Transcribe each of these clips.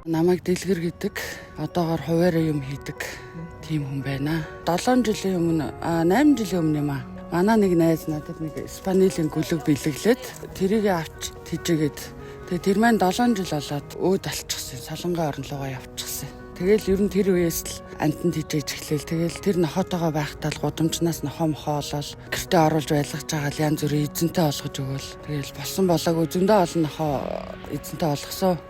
Намайг Дэлгэр гэдэг. Одоогоор хуваараа юм хийдэг тийм хүн байна. 7 жилийн өмнө, 8 жилийн өмнө юм аа. Манай нэг найз надад нэг спаниелийн гүлэг бэлэглээд тэрийг авч тижээгээд, тэгээ тэр маань 7 жил болоод өөд алчихсан. Солонгон орн руугаа явчихсан. Тэгэл ер нь тэр үеэс л амтан тижээж эхлээл. Тэгэл тэр нохоотойгоо байхдаа л гудамжнаас нохоо мохоо олоод гэртээ оруулж байлгаж байгаа л янз бүрийн эзэнтэй олгож өгөөл. Тэгэл болсон болоогүй зөндөө олон нохоо эзэнтэй болгосон.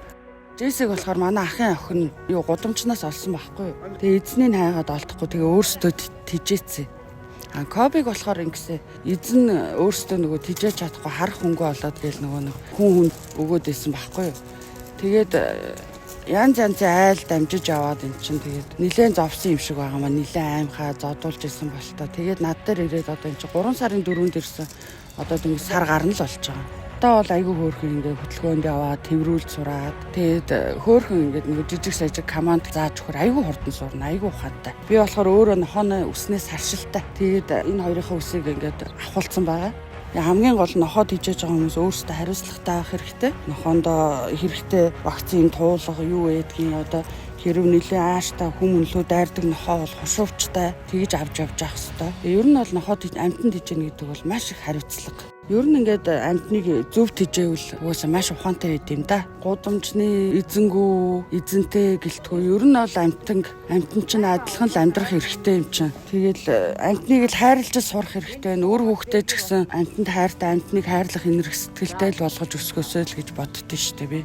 Джессиг болохоор манай ахын охин юу гудамжнаас олсон байхгүй юу. Тэгээ эзнийг хайгаад олдохгүй, тэгээ өөрсдөө тижээцсэн. А Кобиг болохоор ингэсэн, эзэн өөрсдөө нөгөө тижээж чадахгүй, харах хөнгөө олоод гээл нөгөө нэг хүн хүн өгөөд исэн байхгүй юу. Тэгээд янз янзын айл дамжиж аваад эн чинь тэгээд нилээн зовсон юм шиг байгаа маа, нилээн аймхаа зодуулж исэн болтоо. Тэгээд над дээр ирээд одоо эн чинь 3 сарын 4-нд ирсэн. Одоо дөнгөж сар гарна л болж байгаа. Одоо бол айгүй хөөрхөн ингээ хөдөлгөөнд яваад тэрврүүлж сураад, тэгээд хөөрхөн ингээд нэг жижиг сажиг команд зааж өгөхөр айгүй хурдан сурна, айгүй ухаантай. Би болохоор өөрөө нохооны үснээс харшилтай. Тэгээд энэ хоёрынхаа үсийг ингээд авахулсан байгаа. Хамгийн гол нь нохоо тижээж байгаа хүмүүс өөрсдөө хариуцлагатай байх хэрэгтэй. Нохоондоо хэрэгтэй вакцин туулга юу ээдгийн, одоо хэрв нэлээд ааштай хүм өнлөө дайрдаг нохоо бол хушуувчтай тэгж авч явж явах хэрэгтэй. Ер нь бол нохоо амтан тижээнэ гэдэг бол маш их хариуцлага. Ер нь ингээд амтныг зөв тижээвэл угаасаа маш ухаантай байд юм да. Гудамжны эзэнгүү, эзэнтэй гэлтгүү. Ер нь бол амтан чинь адилхан л амьдрах эрхтэй юм чинь. Тэгэл амтныг л хайрлаж сурах хэрэгтэй байна. Өөр хүүхдээ ч гэсэн амтанд хайртай, амтныг хайрлах энерги сэтгэлтэй л болгож өсгөөсэй л гэж боддоо шүү дээ би.